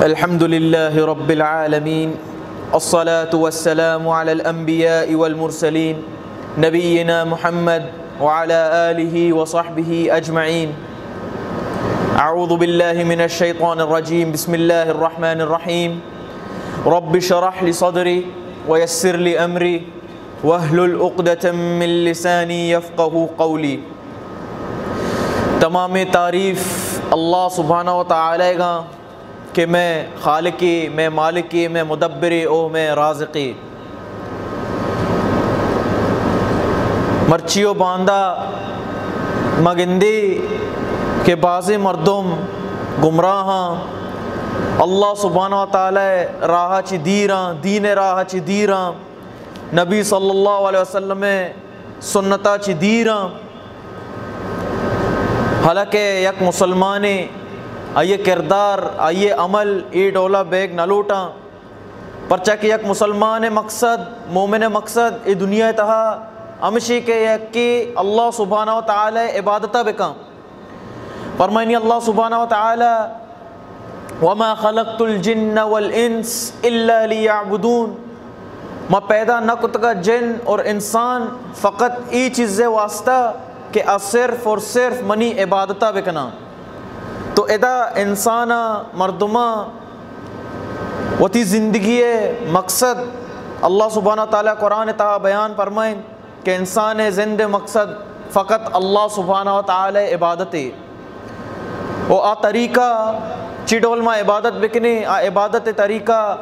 الحمد لله رب العالمين، الصلاة والسلام على الأنبياء والمرسلين، نبينا محمد وعلى آله وصحبه أجمعين. أعوذ بالله من الشيطان الرجيم. بسم الله الرحمن الرحيم. رب اشرح لي صدري ويسر لي أمري واحلل عقدة من لساني يفقهوا قولي. تمام تعریف اللہ سبحانہ و تعالی گا کہ مئے خالقے، مئے مالکے، مئے مدبرے او مئے رازقے۔ مرچی و باندا ما گندے کہ بازیں مردم گمراہاں، اللہ سبحانہ و تعالی راہ چی دیراں، دین راہ چی دیراں، نبی صلی اللہ علیہ وسلم سنتا چی دیراں۔ حالانکہ یک مسلمانے، آئی کردار، آئی عمل اے ڈولا بیگ نہ لوٹاں۔ پرچا کہ یک مسلمان مقصد، مومن مقصد اے دنیا تہا ہمشی کہ یکی اللہ سبحانہ و تعالی عبادتا بکاں۔ فرمائنی اللہ سبحانہ و تعالی، وما خلقت الجن والانس الا لیعبدون، ما پیدا نہ کتگا جن اور انسان فقط ای چیز واسطہ کہ آ صرف اور صرف منی عبادتا بکناں۔ تو ادا انسانا، مردماں وتی زندگی مقصد اللہ سبحانہ و تعالی قرآن تہا بیان فرمائیں کہ انسان زند مقصد فقط اللہ سبحانہ و تعالی عبادتے۔ و آ طریقہ چی ڈول ما عبادت بکنے، آ عبادت طریقہ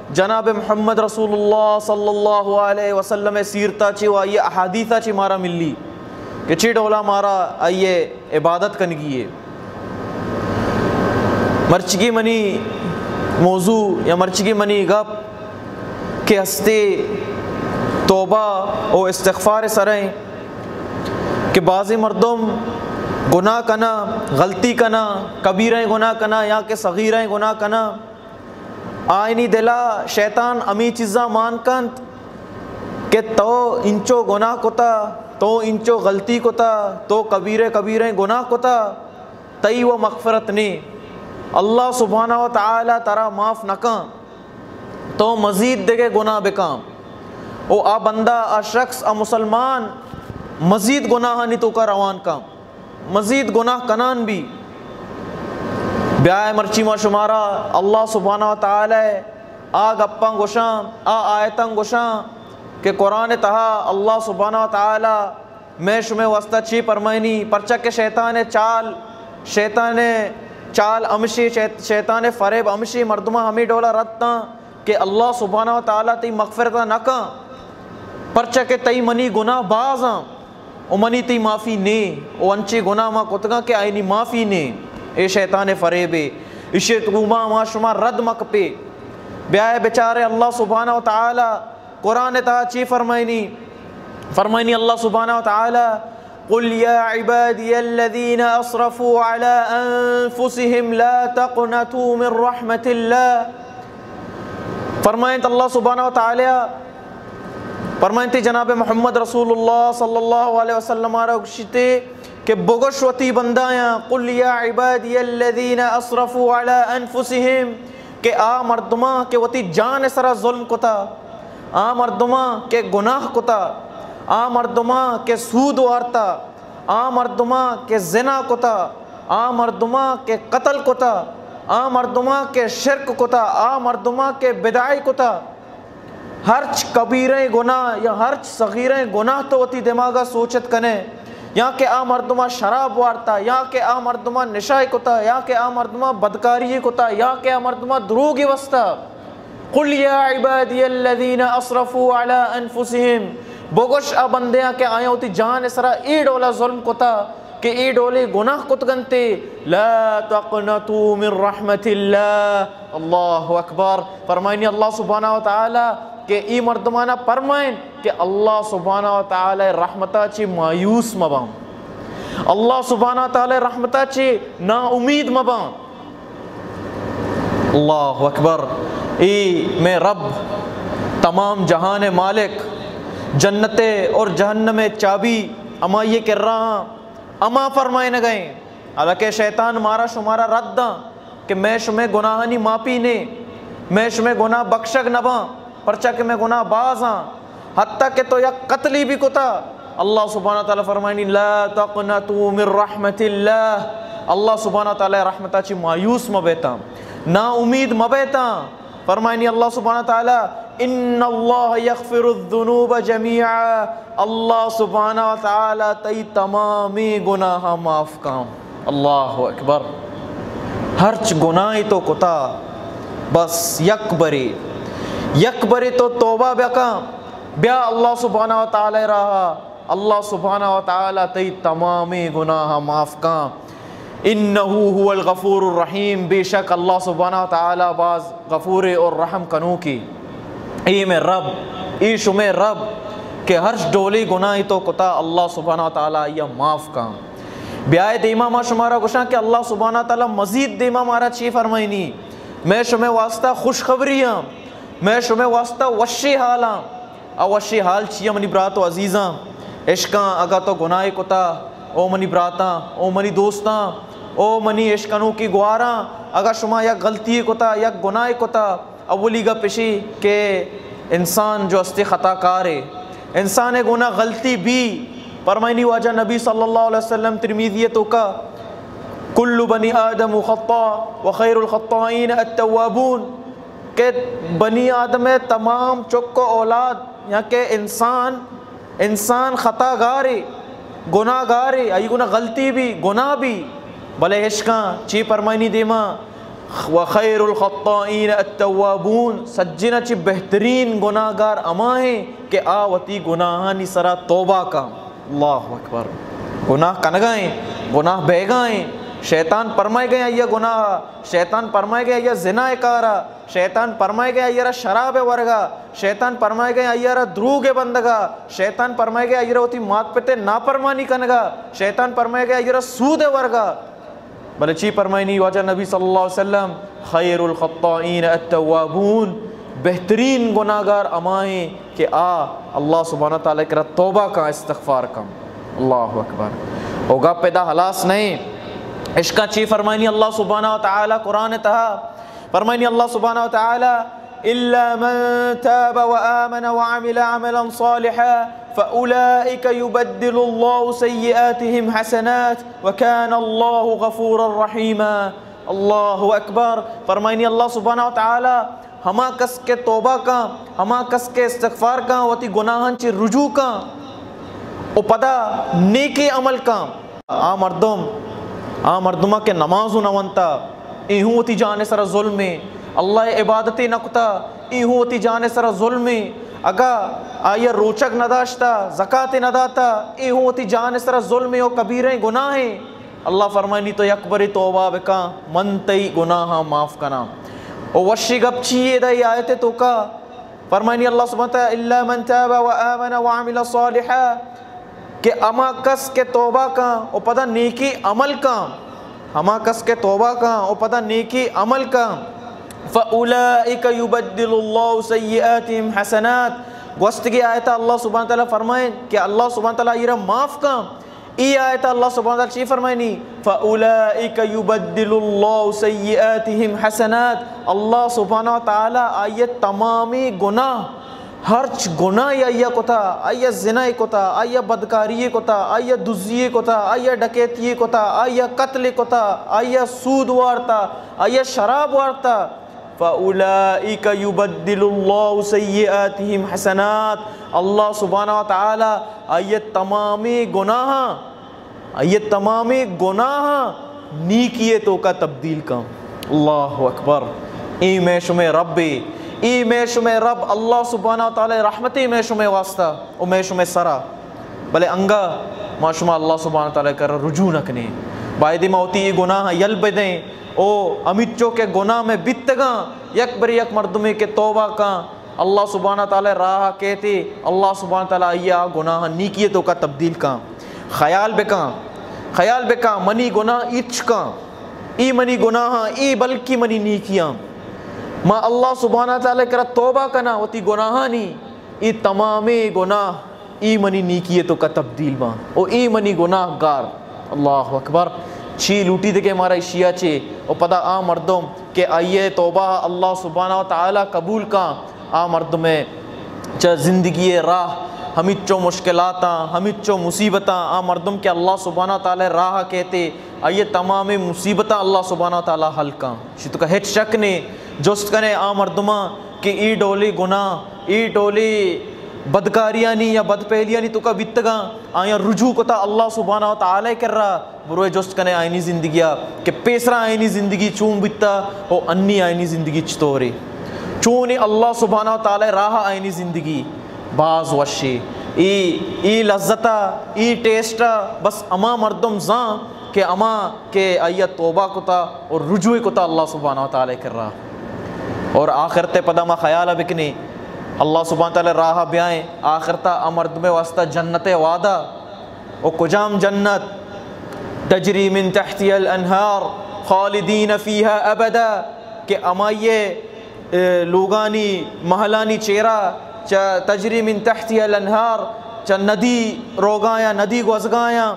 جناب محمد رسول اللہ صلی اللہ علیہ وسلم سیرتا چی و آئی احادیثا چی مارا ملی کہ چی ڈولا مارا آئی عبادت کنگی ہے۔ مرچگی منی موضوع یا مرچگی منی گپ کہ ہستے توبہ و استغفار سرائیں کہ بعضی مردم گناہ کنا، غلطی کنا، کبیرہ گناہ کنا یا کہ صغیرہ گناہ کنا، آئینی دلا شیطان امی چیزاں مان کنت کہ تو انچو گناہ کتا، تو انچو غلطی کتا، تو کبیرہ کبیرہ گناہ کتا، تئی و مغفرت نے، اللہ سبحانہ و تعالی ترا معاف نکاں، تو مزید دگہ گناہ بکاں۔ او آ بندہ، آ شخص، آ مسلمان مزید گناہانی توکا روان کاں، مزید گناہ کنان بی۔ بیائے مرچی ما شمارا اللہ سبحانہ و تعالی آ گپاں گوشاں، آ آیتاں گوشاں کہ قرآن تہا اللہ سبحانہ و تعالی مئے شمئے واسطہ چی پرمائنی؟ پرچا کہ شیطان چال، شیطان چال ہمشی، شیط-، شیطان فریب ہمشی، مردماں ہمے ڈولا رد تاں کہ اللہ سبحانہ و تعالی تئی مغفرت نہ کاں، پرچا کہ تئی منی گناہ بازاں و منی تئی معافی نے، و انچی گناہ ما کتگاں کہ آئینی معافی نے۔ اے شیطان فریبے، اشی گوما ما شما رد مکپے۔ بیائے بچارے اللہ سبحانہ و تعالی قرآن تہا چی فرمائنی؟ فرمائنی اللہ سبحانہ و تعالی، قل یا عبادی الذین اسرفوا علی انفسهم لا تقنطوا من رحمت اللہ۔ فرمائنت اللہ سبحانہ و تعالی، فرمائنتی جناب محمد رسول اللہ صلی اللہ علیہ وسلم آرا گشتے کہ بگوش وتی بندایاں، قل یا عبادی الذین اسرفوا علی انفسهم، کہ آ مردماں کہ وتی جان سرا ظلم کتا، آ مردماں کہ گناہ کتا، آ مردماں کہ سود وارتا، آ مردماں کہ زنا کتا، آ مردماں کہ قتل کتا، آ مردماں کہ شرک کتا، آ مردماں کہ بدعی کتا، ہرچ کبیریں گناہ یا ہرچ صغیریں گناہ تو وتی دماغا سوچت کنے، یا کہ آ مردماں شراب وارتا، یا کہ آ مردماں نشہ کتا، یا کہ آ مردماں بدکاری کتا، یا کہ آ مردماں دروگ وستا۔ قل یا عبادی الذین اسرفوا علی انفسهم، بگوش آ بندیاں کہ آیاں وتی جان سرا اے ڈولا ظلم کتا، کہ اے ڈولیں گناہ کتگنتے، لا تقنطوا من رحمت اللہ۔ اللہ اکبر۔ فرمائنی اللہ سبحانہ و تعالی کہ اے مردمانا فرمائن کہ اللہ سبحانہ و تعالی رحمتا چی مایوس مباں، اللہ سبحانہ و تعالی رحمتا چی نا امید مباں۔ اللہ اکبر۔ اے مئے رب، تمام جہان مالک، جنت اور جہنم چابی ہمائی کرا، ہما فرمائنگئیں۔ حالانکہ شیطان مارا شمارا رد داں، کہ مئے شمئے گناہانی ماپی نے، مئے شمئے گناہ بخشگ نہ باں، پرچا کہ مئے گناہ باز آں۔ حتیٰ کہ تو یک قتلی بھی کتا، اللہ سبحانہ وتعالی فرمائنی، لا تقنطوا من رحمت اللہ، اللہ سبحانہ وتعالی رحمتا چی مایوس مبیتاں، نا امید مبیتاں۔ فرمائنی اللہ سبحانہ وتعالی، ان اللہ یغفر الذنوب جمیعا، اللہ سبحانہ وتعالی تئی تمامیں گناہ معاف کاں۔ اللہ اکبر۔ ہرچ گناہی تو کتا، بس یک برے، یک برے تو توبہ بکاں، بیا اللہ سبحانہ وتعالی راہا، اللہ سبحانہ وتعالی تئی تمامیں گناہ معاف کاں۔ انہ هو الغفور الرحیم، بے شک اللہ سبحانہ وتعالی باز غفور اور رحم کنوکی۔ اے مئے رب، اے شمئے رب کہ ہرچ ڈولے گناہی تو کتا، اللہ سبحانہ وتعالی آئیا معاف کاں۔ بیائے دیما ما شمارا گوشاں کہ اللہ سبحانہ وتعالی مزید دیما مارا چی فرمائنی؟ مئے شمئے واسطہ خوشخبریاں، مئے شمئے واسطہ وشی حالاں۔ آ وشی حال چیا منی برات و عزیزاں؟ اشکاں اگاں تو گناہے کتا، او منی براتاں، او منی دوستاں، او منی اشکنوکی گواراں، اگاں شما یک غلطی کتا، یک گناہے کتا، اولی گپ اشی کہ انسان جو استے خطا کارے، انسان گناہ غلطی بھی۔ فرمائنی واجہ نبی صلی اللہ علیہ وسلم ترمذی توکا، کل بنی آدم خطاء وخیر الخطائین التوابون، کہ بنی آدم تمام چک و اولاد یا کہ انسان، انسان خطا گارے، گناہ گارے، آئی گناہ غلطی بھی، گناہ بھی، بلے اشکاں چی فرمائنی دیما، وخیر الخطائین التوابون، سجنا چی بہترین گناہ گار ہما ہیں کہ آ وتی گناہانی سرا توبہ کا۔ اللہ اکبر۔ گناہ کنگا ہیں، گناہ بیگا ہیں، شیطان فرمائے گئے آئیا گناہ، شیطان فرمائے گئے آئیا زنا کارا، شیطان پرمائے گئے آئی را شراب ورگا، شیطان پرمائے گئے آئی را دروگ بندگا، شیطان پرمائے گئے آئی را وتی مات پتے نافرمانی کنگا، شیطان پرمائے گئے آئی را سود ورگا۔ بلے چی پرمائنی واجہ نبی صلی اللہ علیہ وسلم؟ خیر الخطائین التوابون، بہترین گناہگار امائیں کہ آ اللہ سبحانہ تعالی کرا توبہ کا، استغفار کا۔ اللہ اکبر۔ او گپ ادا حلاس نہیں، اشکا چی فرمائنی اللہ سبحانہ و تعالی قرآن تہا؟ فرمائنی اللہ سبحانہ و تعالی، الا من تاب وآمن وعمل عملا صالحا فاولئک یبدل اللہ سیئاتہم حسنات وکان اللہ غفورا رحیما۔ اللہ اکبر۔ فرمائنی اللہ سبحانہ و تعالی، ہما کس کہ توبہ کاں، ہما کس کہ استغفار کاں، وتی گناہاں چہ رجوع کاں و پدا نیکیں عمل کاں، آ مردم، آ مردمہ کہ نماز و نہ ونتا، اے ہوں وتی جان سرا ظلمے، اللہ عبادتے نہ کتا، اے ہوں وتی جان سرا ظلمے، اگا آئی روچگ نہ داشتا، زکاتے نہ داتا، اے ہوں وتی جان سرا ظلمے و کبیریں گناہے۔ اللہ فرمائنی تو یک برے توبہ بکاں، من تئی گناہاں معاف کناں۔ و وشی گپ چی اے دا اے آیت توکا؟ فرمائنی اللہ سبحانہ وتعالی، الا من تاب وآمن وعمل صالحا، کہ ہما کس کہ توبہ کاں و پدا نیکی عمل کاں، ہما کس کہ توبہ کاں و پدا نیکی عمل کاں، فاولئک یبدل اللہ سیئاتہم حسنات، گوستگی آیتا اللہ سبحانہ وتعالی فرمائیں کہ اللہ سبحانہ وتعالی ایرا معاف کاں۔ ای آیت اللہ سبحانہ وتعالی چی فرمائنی؟ فاولئک یبدل اللہ سیئاتہم حسنات، اللہ سبحانہ وتعالی آئی تمامی گناہ، ہرچ گناہ آئی کتا، آئی زنا کتا، آئی بدکاری کتا، آئی دزی کتا، آئی ڈکیتی کتا، آئی قتل کتا، آئی سود وارتا، آئی شراب وارتا، فاولئک یبدل اللہ سیئاتہم حسنات، اللہ سبحانہ وتعالی آئی تمامی گناہاں، آئی تمامی گناہاں نیکی توکا تبدیل کاں۔ اللہ اکبر۔ اے مئے شمئے رب، اے مئے شمئے رب اللہ سبحانہ وتعالی رحمتے مئے شمئے واسطہ و مئے شمئے سرا۔ بلے انگا ما شما اللہ سبحانہ وتعالی کرا رجوع نہ کنیں۔ بایدے ما وتی اے گناہ یل بدیں او ہمیچو کہ گناہ مئے بیتگاں، یک برے یک مردمے کہ توبہ کاں، اللہ سبحانہ تعالی راہ کیتے، اللہ سبحانہ تعالی آئی گناہ نیکی توکا تبدیل کاں۔ خیال بکاں، خیال بکاں، منی گناہ ایچکاں، ای منی گناہاں، ای بلکی منی نیکیاں۔ ما اللہ سبحانہ تعالی کرا توبہ کناں وتی گناہانی، ای تمامیں گناہ ای منی نیکی توکا تبدیل باں و ای منی گناہ گار۔ اللہ اکبر۔ چی لوٹی دگہ مارا ایشیا چے؟ و پدا آ مردم کہ آئی ء توبہ اللہ سبحانہ و تعالی قبول کاں، آ مردم ء چہ زندگی ء راہ ہمیچو مشکلاتاں، ہمیچو مصیبتاں، آ مردم کہ اللہ سبحانہ و تعالی راہ کہتے، آئی ء تمام مصیبتاں اللہ سبحانہ و تعالی حل کاں۔ شی تو کہ ہچ شک نے، جست کنے آ مردماں کہ ای ڈولی گناہ، ای ڈولی بدکاریانی یا بدپہلیانی تو کا بیتگاں، آیاں رجوع کتا اللہ سبحانہ و تعالی کرا، بروئے جست کنے آئینی زندگی ء کہ پیسرا آئینی زندگی چون بیتا و انی آئینی زندگی چطوری؟ چونی اللہ سبحانہ و تعالی راہ آئینی زندگی باز وشی۔ ای، ای لذت ء، ای ٹیسٹ ء بس اما مردم زان کہ اما کہ آئی ء توبہ کتا اور رجوع کتا اللہ سبحانہ و تعالی کرا۔ اور آخرت ء پدا ما خیال ء بکنی، اللہ سبحانہ و تعالی راہ ء بیائیں، آخرت ء مردم ء واسطہ جنت ء وعدہ و کجام جنت؟ تجری من تحتها الانہار خالدین فیها ابدا، کہ ہمائی ء، اے، لوگانی، محلانی چیرا چہ تجری من تحتها الانہار، چہ ندی روگایاں، ندی گوزگایاں،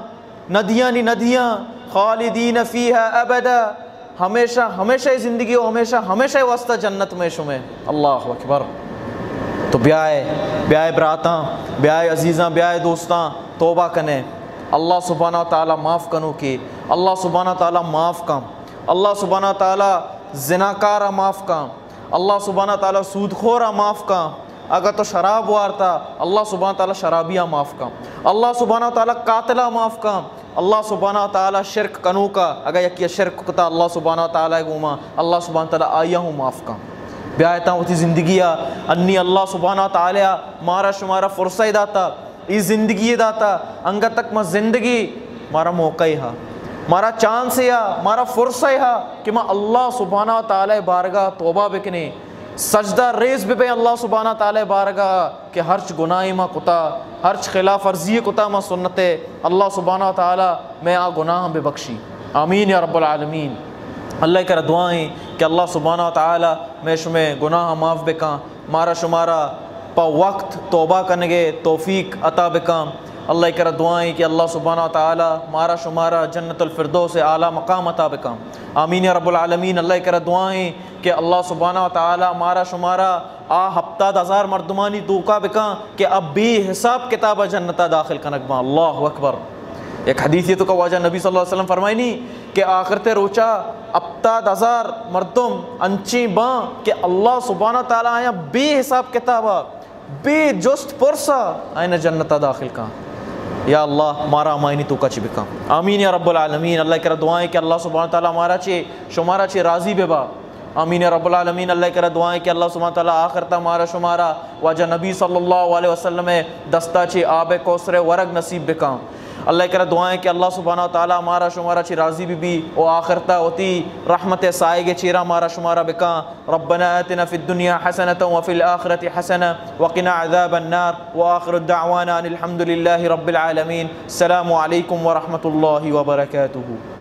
ندیانی ندیاں، خالدین فیها ابدا، ہمیشہ، ہمیشہ زندگی و ہمیشہ، ہمیشہ واسطہ جنت میں شمے۔ اللہ اکبر۔ تو بیائے، بیائے براتاں، بیائے عزیزاں، بیائے دوستاں، توبہ کنے۔ اللہ سبحانہ و تعالی معاف کنو کہ، اللہ سبحانہ و تعالی معاف کن۔ اللہ سبحانہ و تعالی زناکارا معاف کن۔ اللہ سبحانہ و تعالی سود خورا معاف کن۔ اگہ تو شراب وارتا، اللہ سبحانہ و تعالی شرابیا معاف کن۔ اللہ سبحانہ و تعالی قاتلا معاف کن۔ اللہ سبحانہ و تعالی شرک کنوکا، اگہ یکی شرک کتا اللہ سبحانہ و تعالی گوما، اللہ سبحانہ و تعالی آئیا ہوں معاف کن۔ بیائے تاں وتی زندگی ء، انی اللہ سبحانہ و تعالی مارا شمارا فرصہ داتا، ای زندگی داتا، انگت تک ما زندگی، مارا موقع ہا، مارا چانس ہا، مارا فرصہ ہا کہ ما اللہ سبحانہ و تعالی بارگاہ توبہ بکنیں، سجدہ ریز ببیں اللہ سبحانہ و تعالی بارگاہ کہ ہرچ گناہی ما کتا، ہرچ خلاف ورزی کتا ما سنت، اللہ سبحانہ و تعالی میں آ گناہ ببخشی۔ آمین یا رب العالمین۔ اللہ کرا دعائیں کہ اللہ سبحانہ و تعالی میں شمے گناہ معاف بکاں، مارا شمارا پہ وقت توبہ کنگے توفیق عطا بکاں۔ اللہ کرا دعائیں کہ اللہ سبحانہ و تعالی مارا شمارا جنت الفردوس اعلی مقام عطا بکاں۔ آمین یا رب العالمین۔ اللہ کرا دعائیں کہ اللہ سبحانہ و تعالی مارا شمارا آ ہپتاد ہزار مردمانی دوکا بکاں کہ آ بے حساب کتابا جنتا داخل کنگ باں۔ اللہ اکبر۔ یک حدیثی تو کہ واجہ نبی صلی اللہ علیہ وسلم فرمائنی کہ آخرت روچا ہپتاد ہزار مردم انچیں باں کہ اللہ سبحانہ و تعالی آیاں بے حساب کتابا، بے جست پرسا آئین جنتا داخل کاں۔ یا اللہ، مارا ہمائنی توکا چی بکاں۔ آمین یا رب العالمین۔ اللہ کرا دعائیں کہ اللہ سبحانہ و تعالی مارا چے، شمارا چے راضی ببا۔ آمین یا رب العالمین۔ اللہ کرا دعائیں کہ اللہ سبحانہ و تعالی آخرتا مارا شمارا واجہ نبی صلی اللہ علیہ وسلم دستا چے آب کوثر ورگ نصیب بکاں۔ اللہ کرا دعائیں کہ اللہ سبحانہ و تعالی مارا شمارا چے راضی ببی و آخرتا وتی رحمت سائگ چیرا مارا شمارا بکاں۔ ربنا آتنا في الدنيا حسنة وفي الآخرة حسنة وقنا عذاب النار، وآخر دعوانا أن الحمد لله رب العالمين۔ السلام عليكم ورحمة الله وبركاته۔